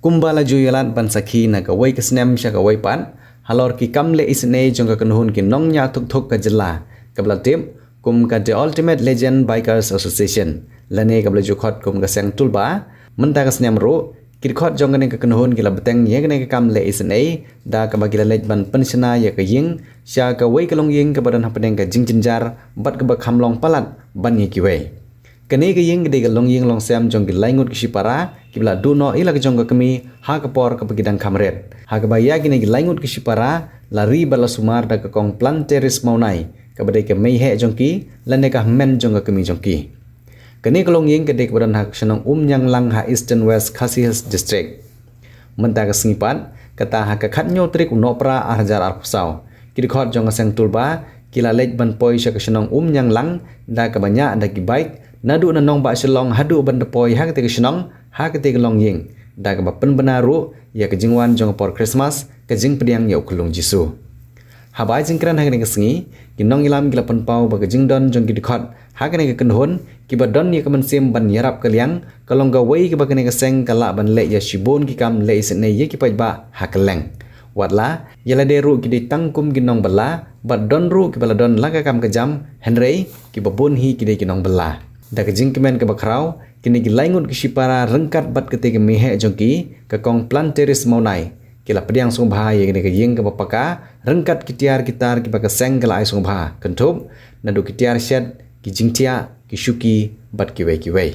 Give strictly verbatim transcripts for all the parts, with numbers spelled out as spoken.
Kumba la ju ïalad ban sakhi na kawei ka snem sha kawei pat halor ki kam leh isynei jong ka kynhun ki nongñiah thuk thuk ka jylla, kaba la tip kum ka The Ultimate Legend Bikers Association, lane kaba la ju khot kum ka Seng Tulba, mynta ka snem ruh ki dkhot jong kane ka kynhun ki la bteng ïa kane ka kam leh isynei da kaba ki la leit ban pynshna ïa ka ïing sha kawei ka longïing kaba don hapdeng ka jingjynjar bad kaba kham long palat ban ïa kiwei. Kane ka ïing ka dei ka longïing longsem jong ki laingut ki shipara kiba la duh noh ïa la ka jong ka kmie ha ka por kaba ki dang kham rit, ha kaba ïa kine ki laingut ki shipara la ri bad la sumar da ka Kong Planteris Mawnai, kaba dei ka mei heh jong ki lane ka hynmen jong ka kmie jong ki. Kane ka longïing ka dei kaba don ha ka shnong Umñianglang ha Eastern West Khasi Hills District. Mynta ka sngi pat, kata ha ka khathynñiew tarik u Nohprah arhajar arphew saw, ki dkhot jong ka Seng Tulba ki la leit ban poi sha ka shnong Umñianglang da kaba ñiah da ki bike naduh na nongbah Shillong haduh ban da poi ha katei ka shnong, ha katei ka longïing, da kaba pynbna ruh ïa ka jingwan jong ka por Christmas, ka jingpdiang ïa u khyllung Jisu. Haba ai jingkren ha kane ka sngi, ki nongïalam ki la pynpaw ba ka jingdon jong ki dkhot ha kane ka kynhun kiba don ïa ka mynsiem ban ïarap ka liang ka long kawei kaba kane ka seng ka lah ban leh ïa shibun ki kam leh isynei ïa ki paidbah ha kylleng. Watla ïa lade ruh ki dei tang kum ki nongbylla bad don ruh kiba la don la ka kam ka jam, hynrei kiba bun hi ki dei ki nongbylla. Da ka jingkmen kaba khraw, kine ki laingut ki shipara ryngkat bad katei ka mei heh jong ki, ka Kong Planteris Mawnai, ki la pdiang sngewbha ïa kane ka ïing kaba paka ryngkat ki tiar ki tar kiba ka seng ka la ai sngewbha, kynthup naduh ki tiar shet, ki jingthiah, ki shuki bad kiwei kiwei.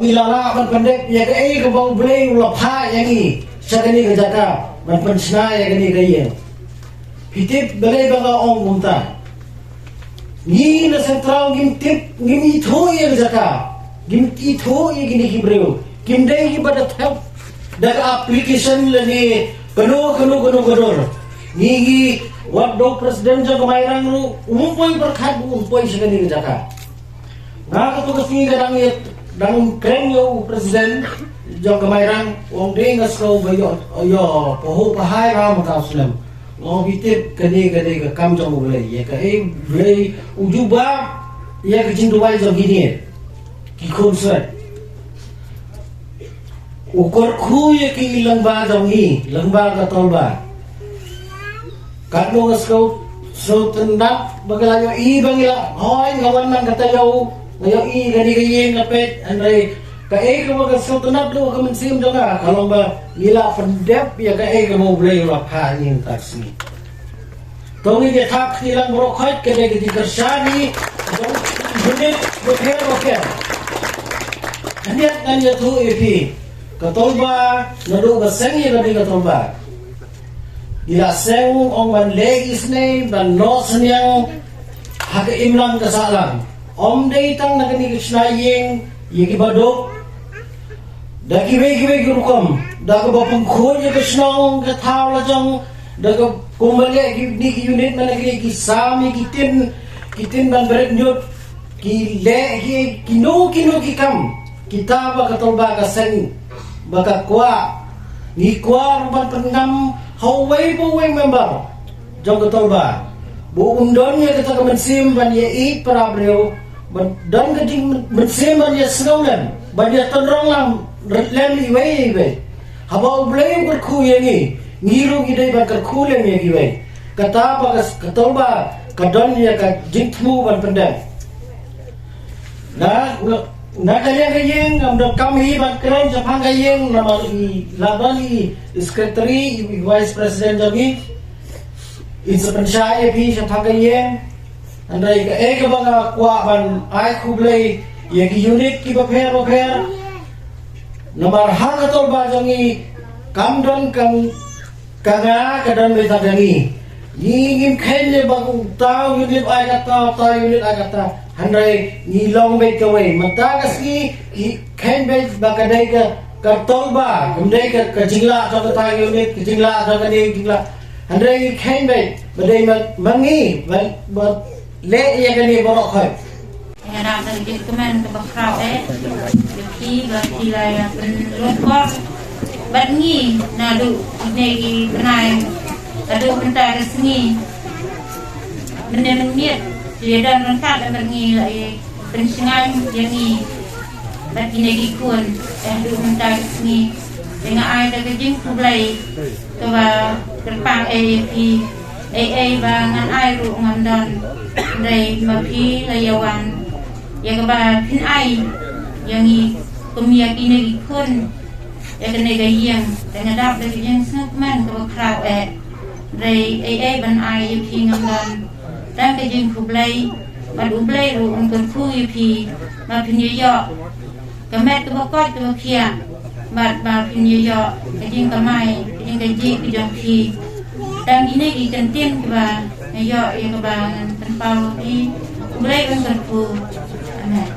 Ngi la lah ban pyndep ïa kaei kaba U Blei u la phah ïa ngi sha kane ka jaka ban pynshna ïa kane ka ïing. Phi tip balei ba nga ong kumta? Ngi na Central ngim tip, ngim ithuh ïa ka jaka, ngim ithuh ïa kine ki briew, kim dei kiba da thep da ka application lane kano kano kano ka dur. Ngi ngi wat da u president jong ka Mairang ruh um poi pyrkhat, um poi sha kane ka jaka. Nga katto ka sngi nga dang ïa, dang kren ïa u president jong ka Mairang, u ong dei nga sngew ba ïoh, ïoh pahuh pahai nga mynta u snem. Nga ong phi tip kane ka dei ka kam jong U Blei, ïa kaei U Blei u jubab ïa ka jingduwai jong kine ki khun sngewbha. U kyrkhu ïa ki lyngba jong ngi, lyngba ka tolba. Katno nga sngew, sngewtynnat ba nga la ïohi ba ngi la, hooid nga wan man kata ïa u, nga ïohi kane ka ïing nga peit, hynrei kaei kaba nga sngewtynnat ruh ha ka mynsiem jong nga ka long ba ngi la pyndep ïa kaei kaba U Blei u la phah ïa ngi mynta ka sngi. To ngin ïa thap kti lang baroh khoit, ka dei ka jingkyrshan jong ki unit bapher bapher. Khyndiat ngan ïathuh ïa phi. Ka tolba, naduh ba seng ïa kane ka tolba, ki la seng ong ban leh isynei, ban noh synñiang ha ka imlang ka sahlang. Ym dei tang na kane ka shna ïing ïa kiba duk, da kiwei kiwei ki rukom, da kaba pynkhuid ïa ka shnong ka thaw la jong, da ka kumba leh kine ki unit, man la kine ki sam ïa ki tin, ki tin ban bret ñiut, ki leh ki kino kino ki kam, kita ba ka tolba ka seng, ba ka kwah, ngi kwah ruh ban pyndam ha uwei pa uwei member jong ka tolba, ba un don ïa kata ka mynsiem ban ïa ïeit para briew, ban don ka jingmynsiem ban ïa sngewlem, ban ïa tynrong lang lem iwei iwei. Haba U Blei u kyrkhu ïa ngi, ngi ruh ngi dei ban kyrkhu lem ïa kiwei. Kata ba ka, ka tolba ka don ïa ka jingthmu ban pyndem. Na, na ka liang ka ïing, ngam donkam hi ban kren shaphang ka ïing, namar i la don i secretary, i vice president jong ngi, in sa pynshai ïa phi shaphang ka ïing. Hynrei kaei kaba nga kwah ban ai khublei ïa ki unit kiba pher ba pher. Namar ha ka tolba jong ngi kam don kam ka nga, ka don beit ka ngi. Ngi ngim kheiñ leh ba uta u unit ai kata, uta u unit ai kata. Hynrei ngi long beit kawei. Mynta ka sngi ngi kheiñ beit ba ka dei ka, ka tolba, kam dei ka, ka jinglah jong kata u unit, ka jinglah jong kane ka jinglah. Hynrei ngi kheiñ beit ba dei ma, ma ngi ba, ba leh ïa kane baroh khoit. Nga dap da ka jingkmen kaba khraw eh ïa phi ba phi la ïa pynlong bor bad ngi naduh kine ki bnai haduh mynta ka sngi. Mynne mynmiet phi ïa don ryngkat bad ngi, la ïa pynshngaiñ ïa ngi bad kine ki khun eh haduh mynta ka sngi. Te nga ai da ka jingkhublei kaba kyrpang eh ïa phi. Ei ei ba ngan ai ruh ngam don, hynrei ma phi la ïa wan, ïa kaba phin ai ïa ngi kum ïa kine ki khun, ïa kane ka ïing, te nga dap da ka jingsngewkmen kaba khraw eh. Hynrei ei ei ban ai ïa phi ngam don, tang ka jingkhublei. Bad U Blei ruh un kyrkhu ïa phi ba phin ïa ïoh ka met kaba koit kaba khiah, bad ba phin ïa ïoh ka jingkamai, ka jingkajih ka jong phi. Tang kine ki kyntien kiba nga ïoh ïa kaba ngan pynpaw ïa phi. U Blei un kyrkhu. Amen.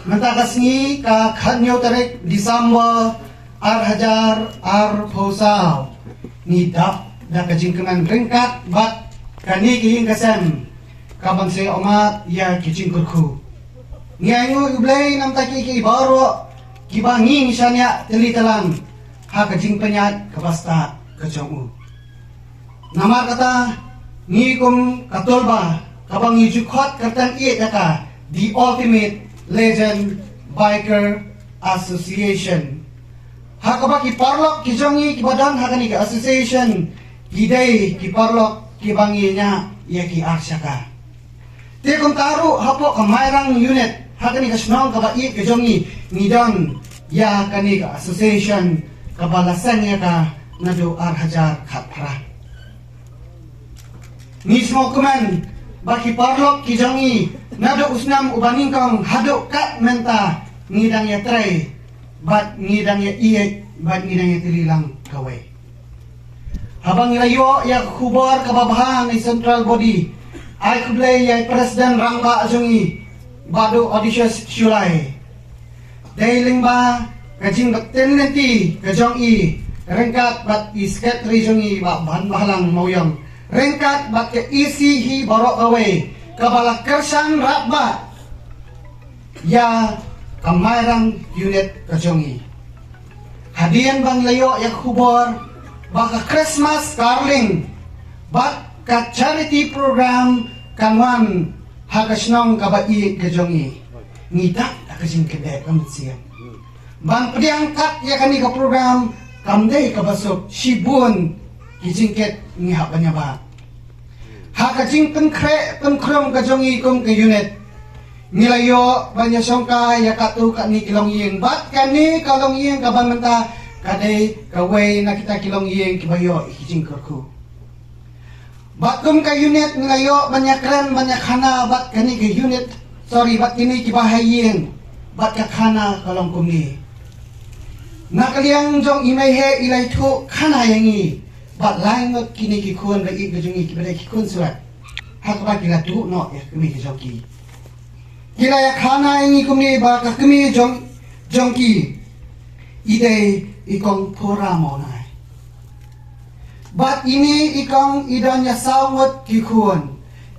Mynta ka sngi ka khathynñiew tarik Disember ar hajar arphew saw, ngi dap da ka jingkmen ryngkat bad kane ka ïing ka sem, kaban sa ïa ummat ïa ki jingkyrkhu. Ngi ainguh ïa U Blei namar ki, ki baroh kiba ngi ngi shaniah tylli tlang ha ka jingpynïaid kaba stad ka jong u. Namar kata, ngi kum ka tolba kaba ngi ju khot kyrteng ïeit ïa ka The Ultimate Legend Biker Association, ha kaba ki paralok ki jong ngi kiba don ha kane ka association ki dei ki paralok kiba ngi ñiah ïa ki ar shaka. Te kumta ruh hapoh ka Mairang unit ha kane ka shnong kaba ïeit ka jong ngi, ngi don ïa kane ka association kaba la seng ïa ka naduh ar hajar khatphra. Ngi sngewkmen ba ki paralok ki jong ngi naduh u snem uba nyngkong haduh kat mynta ngi dang ïatrei bad ngi dang ïa ïeit bad ngi dang ïatylli lang kawei. Haba ngi la ïoh ïa ka khubor kaba bha na i central body, ai khublei ïa i president rangbah jong ngi, Bah Dr Odysseus Shullai. Dei lyngba ka jingbtin lynti ka jong i ryngkat bad i secretary jong i, Bah Banbhalang Mawiong, ryngkat bad ka E C hi baroh kawei, kaba la kyrshan radbah ïa ka Mairang unit ka jong i. Hadien ba ngi la ïoh ïa ka khubor ba ka Christmas caroling bad ka charity program kan wan ha ka shnong kaba ïeit ka jong i, ngi dap da ka jingkynduh ka mynsiem ban pdiang kat ïa kane ka program. Kam dei kaba suk, shibun ki jingkit ngi hap ban ïa bah. Ha ka jingpynkhreh pynkhrum ka jong i kum ka unit, ngi la ïoh ban ïa shongkai ïa katto katne ki longïing, bad kane ka longïing kaba mynta ka dei kawei na kita ki longïing kiba ïoh ïa ki jingkyrkhu. Bad kum ka unit ngi la ïoh ban ïa kren ban ïa khana bad kane ka unit, sorry, bad kine ki bahaïing. Bad ka khana ka long kumne. Na ka liang jong i mei heh i la ïathuh khana ïa ngi bad lai ngut kine ki khun ba ïeit ka jong ngi kiba dei ki khun swet ha kaba ki la duh noh ïa ka kmie ka jong ki. Ki la ïa khana ïa ngi kumne ba ka kmie jong jong ki i dei i kong Phura Mawnai. Bad ine i kong i don ïa saw ngut ki khun,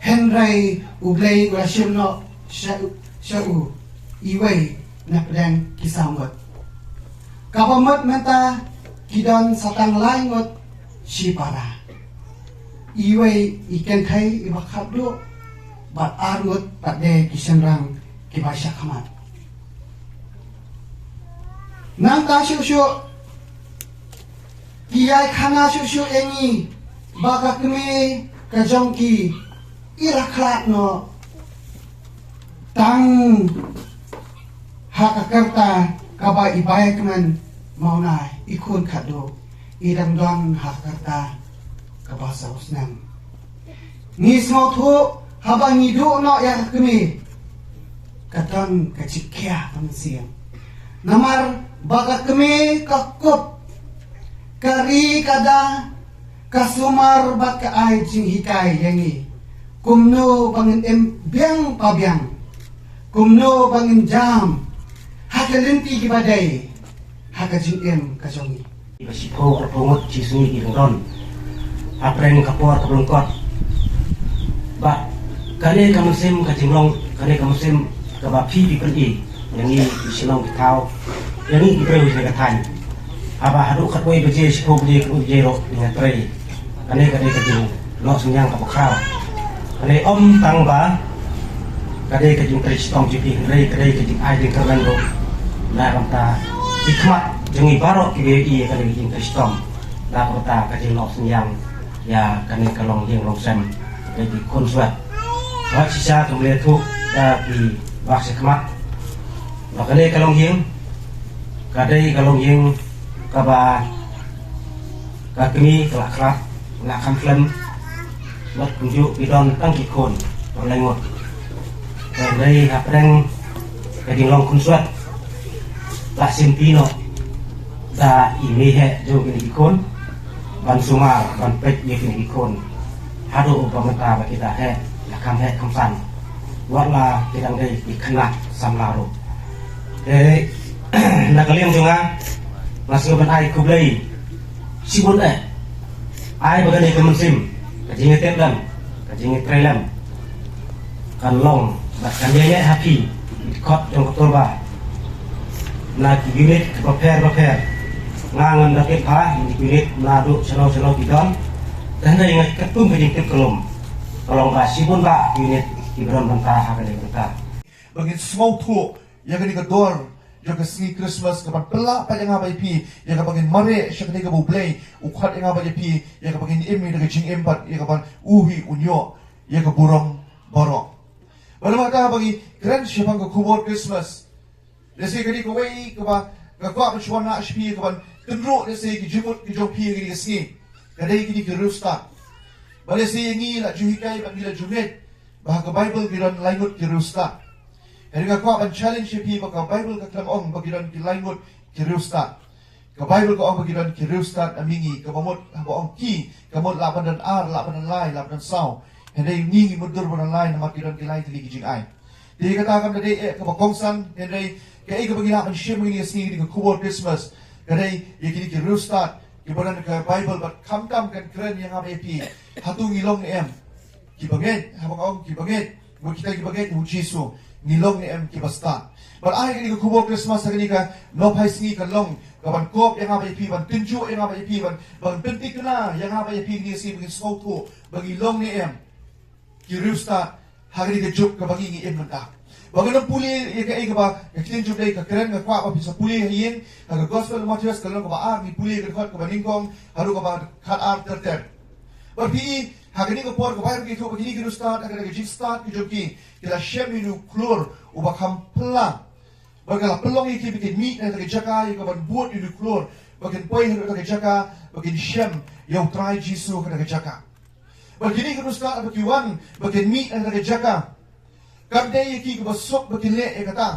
hynrei U Blei u la shim noh sha, sha u iwei na pdeng ki saw ngut. Kaba mut mynta ki don sa tang lai ngut shipara. Iwei i kynthei iba khatduh bad ar ngut pat de ki shynrang kiba shakhmat. Nangta shuh shuh ki ïai khana shuh shuh ïa ngi ba ka kmie ka jong ki i la khlad noh tang ha ka rta kaba i Baïakmen Mawnai i khun khatduh i dang don ha ka rta kaba saw snem. Ngi sngewthuh haba ngi duh noh ïa ka kmie ka don ka jingkhia ka mynsiem. Namar ba ka kmie ka kup ka ri ka da ka sumar bad ka ai jinghikai ïa ngi. Kumno ba ngin im biang pa biang, kumno ba ngin jam ha ka lynti kiba dei ha ka jingim ka jong ngi. Ba shiphew arphew ngut shi sngi ki dang don hapdeng ka por kaba lyngkot. Ba kane ka mynsiem ka jinglong, kane ka mynsiem kaba phi phi pyni ïa ngi ki shnong ki thaw, ïa ngi ki briew jong ka thaiñ. Haba haduh khatwei baje, shiphew baje, khatwei baje ruh ngi trei. Kane ka dei ka jingnoh synñiang kaba khraw. Ka dei ym tang ba ka dei ka jingtrei shitom jong phi, hynrei ka dei ka jingai jingkyrmen ruh na ka bynta ki khmat jong ngi baroh kiba ïohi ïa kane ka jingtrei shitom. Na ka bynta ka jingnoh synñiang ïa kane ka longïing longsem, ka dei ki khun swet. Hooid, shisha kumba la ïathuh da ki bah shakhmat ba kane ka longïing ka dei ka longïing kaba ka kmie ka la khlad, la kham khlem, bad kumjuh ki don tang ki khun ba lai ngut. Hynrei hapdeng ka jinglong khun swet la shim ti noh da i mei heh jong kine ki khun ban sumar, ban peit ïa kine ki khun haduh ba mynta ba ki da heh, la kham heh kham san, wat la ki dang dei ki khynnah samla ruh. Te na ka liang jong nga, nga sngewbha ban ai khublei shibun eh. Ai ba kane ka mynsiem, ka jingïatiplem, ka jingïatreilem kan long bad kan ïaineh ha phi ki dkhot jong ka Torba na ki unit kiba pher ba pher. Nga ngam da tip bha ïa ki unit naduh shano shano ki don, te hynrei nga katkum ka jingtip ka lum ka long ba shibun bah ki unit kiba don bynta ha kane ka bynta. Ba ngin sngewthuh ïa kane ka dor jong ka sngi Christmas, kaban pynlah pat ïa nga bad ïa phi ïa kaba ngin mareh sha kane kaba U Blei u khot ïa nga bad ïa phi, ïa kaba ngin im ïa ka jingim bad ïa kaba u hi un ïoh ïa ka burom baroh. Bad namar kata ba ngi kren shaphang ka khubor Christmas, lehse kane kawei kaba nga kwah ban shu wan sha phi, kaban kynruh lehse ki jingmut ki jong phi ïa kane ka sngi, ka dei kine ki riewstad. Ba lehse ïa ngi la ju hikai bad ngi la ju ngeit ba ha ka Baibl ki don lai ngut ki riewstad. Hynrei nga kwah ban challenge ïa phi ba ka Baibl ka khlem ong ba ki don ki lai ngut ki riewstad. Ka Baibl ka ong ba ki don ki riewstad, a mihngi, kaba mut haba ong ki, ka mut lah ban don ar, lah ban don lai, lah ban don saw. Hynrei ngi ngi mutdur ban don lai namar ki don ki lai tylli ki jingai. Te kata kam da dei eh kaba kongsan, hynrei kaei kaba ngi lah ban shim ha kine ki sngi, kine ki khubor Christmas, ka dei ïa kine ki riewstad kiba don ha ka Baibl, bad khamtam kan kren ïa nga bad ïa phi, hato ngi long ne em kiba ngeit, haba nga ong kiba ngeit, mut kita kiba ngeit ha u Jisu, ngi long ne em kiba stad. Bad ai kane ka khubor Christmas ha kane ka nohphai sngi kan long kaban kop ïa nga bad ïa phi, ban tynjuh ïa nga bad ïa phi, ban, ban pynthikna ïa nga bad ïa phi ha kane ka sngi, ba ngin sngewthuh ba ngi long ne em ki riewstad ha kane ka juk kaba ngi ngi im mynta. Ba ngin ym pule ïa kaei kaba ka ktien jong U Blei ka kren, nga kwah ba phi sa pule ha ïing, ha ka Gospel Mathaios ka lynnong kaba ar, ngi pule ka dkhot kaba nyngkong haduh kaba khatar ter ter. Bad phi i ha kane ka por ka Baibl ka ïathuh ba kine ki riewstad ha kane ka jingstad ka jong ki, ki la shem ïa une u khlur uba kham phylla. Bad ka la pynlong ïa ki ba kin mih na kata ka jaka ïa kaban bud ïa une u khlur, ba kin poi haduh kata ka jaka ba kin shem ïa U Trai Jisu ha kata ka jaka. Bad kine ki riewstad haba ki wan ba kin mih na kata ka jaka, kam dei ïa ki kiba suk ba kin leh ïa kata.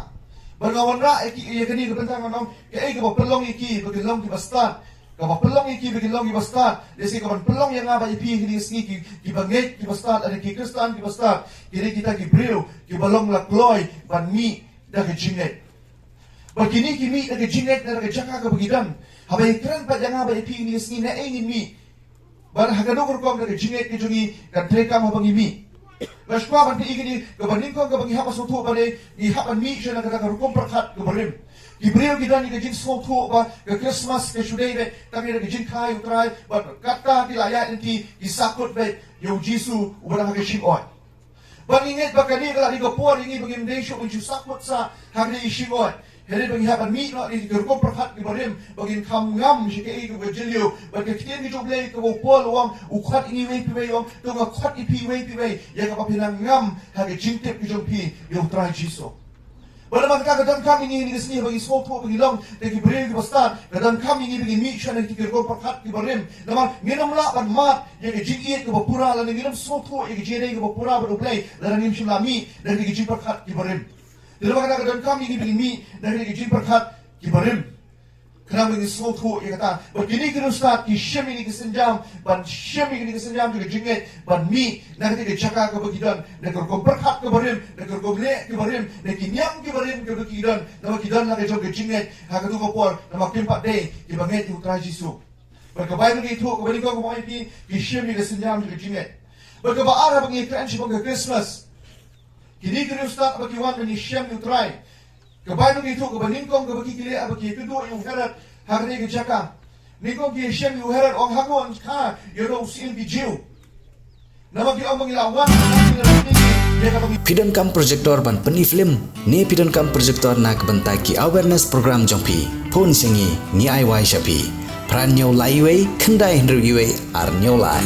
Bad nga wanrah ïa ki, ïa kane ka bynta, nga ong, kaei kaba pynlong ïa ki ba kin long kiba stad? Kaba pynlong ïa ki ba kin long kiba stad, lehse kaban pynlong ïa nga bad ïa phi ha kine ki sngi, ki, kiba ngeit kiba stad, lane ki Khristan kiba stad, ki dei kita ki briew kiba long la kloi ban mih da ka jingngeit. Bad kine ki mih da ka jingngeit na ka jaka kaba ki don. Haba ïakren pat ïa nga bad ïa phi ha kine ki sngi, naei ngin mih? Bad ha kano ka rukom da ka jingngeit ka jong ngi kan treikam haba ngi mih? Nga sngewkwah ban pyni ïa kane, kaba nyngkong kaba ngi hap ban sngewthuh ba dei ngi hap ban mih sha na kata ka rukom pyrkhat kaba rim. Ki briew ki don ïa ka jingsngewthuh ba ka Christmas ka shu dei beit tang ïa ka jingkha ïa u Trai, bad katta ki la ïaid lynti ki sahkut beit ïa u Jisu uba dang ha ka shingoid. Bad ngi ngeit ba kane ka la dei ka por ïa ngi ba ngim dei shuh ban shu sahkut sah ha kane ka shingoid. Hynrei ba ngi hap ban mih noh ïa ki rukom pyrkhat kiba rim, ba ngin kham ngam sha kaei kaba jylliew. Bad ka ktien ka jong U Blei kaba u Paul u ong, u khot ïa ngi iwei pa iwei, u ong, to nga khot ïa phi iwei pa iwei, ïa kaba phin nang ngam ha ka jingtip ka jong phi ïa u Trai Jisu. Bad namar kata ka donkam ïa ngi ha kine ki sngi ba ngin sngewthuh ba ngin long da ki briew kiba stad, ka donkam ïa ngi ba ngin mih sha na ki rukom pyrkhat kiba rim. Namar ngin ym lah ban mad ïa ka jingïeit kaba pura lane ngin ym sngewthuh ïa ka jingïadei kaba pura bad U Blei lada ngim shym la mih na ki jingpyrkhat kiba rim. Te namar kata ka donkam ïa ngi ba ngin mih na ki jingpyrkhat kiba rim. Khnang ba ngin sngewthuh ïa kata. Bad kine ki riewstad ki shim ïa kine ki sienjam, ban shim ïa kine ki sienjam jong ka jingngeit, ban mih na kata ka jaka kaba ki don, na ka rukom pyrkhat kaba rim, na ka rukom leh kaba rim, na ki niam kiba rim kaba ki don, namar ki don la ka jong ka jingngeit ha katu ka por, namar kim pat dei kiba ngeit ïa u Trai Jisu. Bad ka Baibl ka ïathuh, kaba nyngkong kaba ngi ïohi, ki shim ïa ka sienjam jong ka jingngeit. Bad kaba ar, haba ngi ïakren shaphang ka Christmas, kine ki riewstad ba ki wan ban ïashem ïa u Trai, ka Baibl ka ïathuh, kaba nyngkong kaba ki, ki leh, ba ki ïakynduh ïa u Herod ha kane ka jaka. Nyngkong ki ïashem ïa u Herod, ong, ha ka, ong, kha ïa u syiem ki Jiw. Namar ki ong ba ngi la wan, ïa kaba ngi Phi donkam projector ban pyni film ne phi donkam projector na ka bynta ki awareness program jong phi? Phone sha ngi, ngi ai wai sha phi. Phra hynñiew lai wei, khyndai hynriew wei, ar hynñiew lai.